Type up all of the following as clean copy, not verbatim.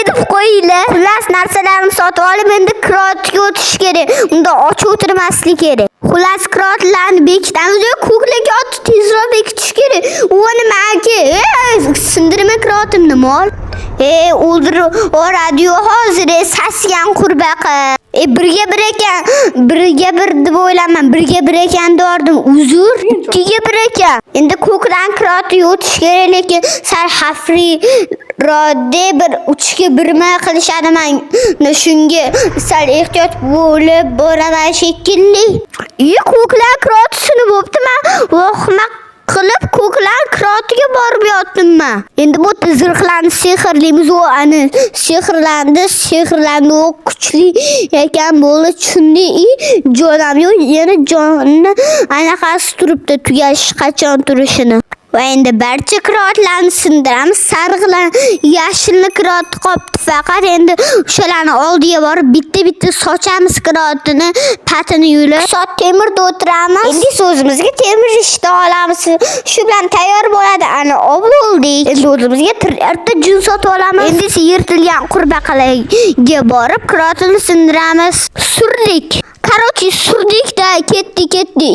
deb qo'yinglar. Xullas, narsalarni sotib olib, endi кротga o'tish kerak. Unda och o'tirmaslik kerak. Xullas, кротlarni bekitamiz. Ko'klarga otni tezroq bekitish kerak. U nima aka? Ey, sindirma кротimni, mol. Ey, o'ldirib yuboradi-yu hozir, sasigan qurbaqa. 1ga 1 ekan. 1ga 1 deb o'ylaman. 1ga 1 ekan derdim. Uzr. 2ga 1 ekan. Endi ko'kdan кротga o'tish kerak, lekin sal xavfli rode bir 3ga 1 qilishadi, man shunga sal ehtiyot bo'lib boraman shekilli. Ko'klar крот sinib bo'pti, man vahima qilib ko'klar кротiga borib yotdim man. Endi bu yerda zirhlarni sehrlaymiz, u ani sehrlandi, sehrlandi, u kuchli ekan bo'ldi, tushundik. Jonam yo'q, yana jonni anaqasi turibdi, tugash qachon turishini. Va endi barcha кротlarni sindiramiz. Sarig'lar, yashilni крот qolibdi faqat. Endi o'shalarni oldiga borib bitta-bitta sochamiz кротini, patini yulib. Soat temirda o'tiramiz. Endi esa o'zimizga temir ishda olamiz. Shu bilan tayyor bo'ladi. Ana oldik. Endi o'zimizga to'rtta jun sotib olamiz. Endi esa yirtilgan qurbaqalarga borib кротini sindiramiz. Surdik. Короче, surdikda ketdi, ketdi.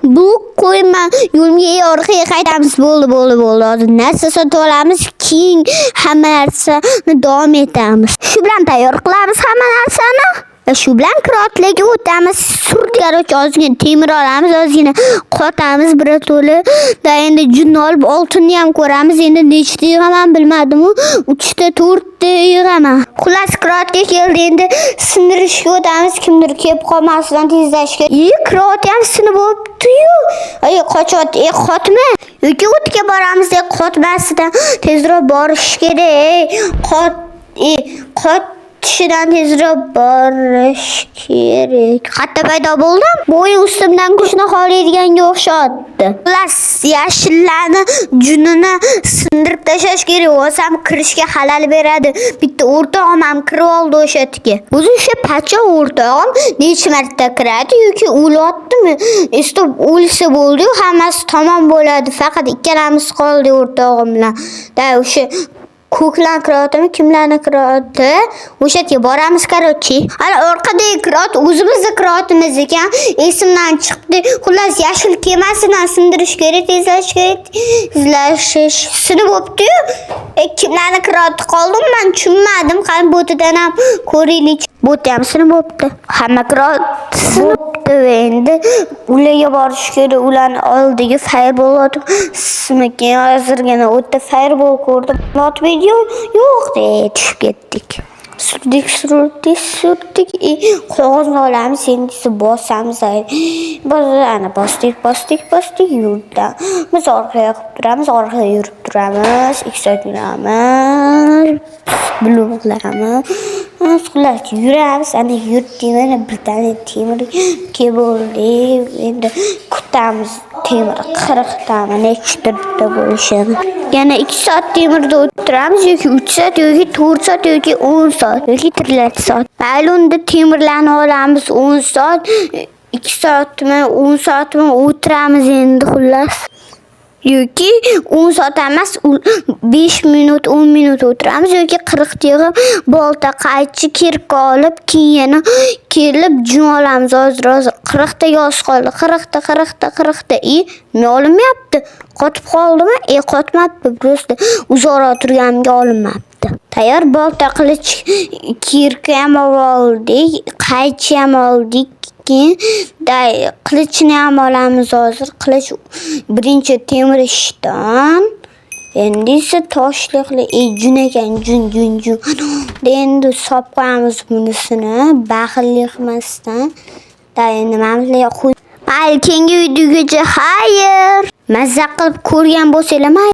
Bu qo'yma yo'lga, orqaga qaytamiz. Bo'ldi, bo'ldi, bo'ldi. Hozir narsa sotib olamiz, keyin hamma narsani davom etamiz. Shu bilan tayyor qilamiz hamma narsani. Va shu bilan кротlarga o'tamiz. Surdik, короче, ozgina temir olamiz, ozgina qotamiz birato'la. Da endi junni olib, oltinni ham ko'ramiz. Endi nechta yig'aman bilmadim-u. 3 ta, 4 ta yig'aman. Xullas, кротga keldi. Endi sindirishga o'tamiz. Kimdir kelib qolmasidan tezlashga. Крот ham sinib bo'pti-yu. Ay, qochyapti. Ey, qotma. Yoki o'tga boramiz, qotmasidan tezroq borish kerak. Ey, qot, ey, qot tishidan tezroq borish kerak. Qayerda paydo bo'ldim? Bu o'yin ustimdan kuchni xohlaydiganga o'xshatdi. Xullas, yashillarni junini sindirib tashlash kerak. Bo'lsam kirishga xalal beradi. Bitta o'rtog'im ham kirib oldi o'sha yerga. O'zi o'sha pacha o'rtog'im necha marta kiradi yoki o'lyaptimi? Istib o'lsa bo'ldi-yu, hammasi tamom bo'ladi. Faqat ikkalamiz qoldik o'rtog'im bilan. Da o'sha ko'klar кротimi, kimlarni крoti? O'sha yerga boramiz, короче. Ana orqadagi крот o'zimizni кротimiz ekan. Esimdan chiqdi. Xullas, yashil kemasidan sindirish kerak, tezlashish kerak. Tezlashish sinib bo'pti-yu. Kimlarni крoti qoldim man tushunmadim. Qani bo'tidan ham ko'raylik. Bo'ti ham sinib bo'pti. Hamma крот sinibdi va endi ularga borish kerak. Ularni oldiga fireball otib, smikin hozirgina o'tda fireball ko'rdim. Otib video yo'q, de tushib ketdik. Surdik, surdik, surdik. Qog'ozni olamiz, endi esa bosamiz. Ana bosdik, bosdik, bosdik, yurdi. Biz orqaga qilib turamiz, orqaga yurib turamiz, 2 soat yuramiz, bloklarimiz. Xullas, yuramiz, ana yurdik, mana birdaniga temir kelib bo'ldi. Endi kutamiz temir 40 tami, nechtadirda bo'lishini. Yana 2 soat temirda o'tiramiz yoki 3 soat yoki 4 soat yoki 10 soat yoki 4 soat. Mayli, unda temirlarni olamiz, 10 soat, 2 soatmi, 10 soatmi o'tiramiz endi, xullas. Yoki 10 soat emas, 5 minut, 10 minut o'tiramiz yoki 40 yig'ib, bolta, qaychi, кирка olib, keyin yana kelib jun olamiz. Hozir, hozir 40 taga oz qoldi. 40 ta, 40 ta, 40 ta. И nima olinmayapti? Qotib qoldimi? Qotmabdi. Просто uzoqroq turganimga olinmabdi. Tayyor bolta, qilich, кирка ham oldik, qaychi ham oldik. Keyin qilichni ham olamiz hozir. Qilich birinchi temir ishton. Endi esa toshli qilib, jun ekan, jun, jun, jun. Endi solib qo'yamiz bunisini, baxillik qilmasdan. Da endi mana bularga qo'y. Mayli, keyingi videogacha xayr. Mazza qilib ko'rgan bo'lsanglar, mayli.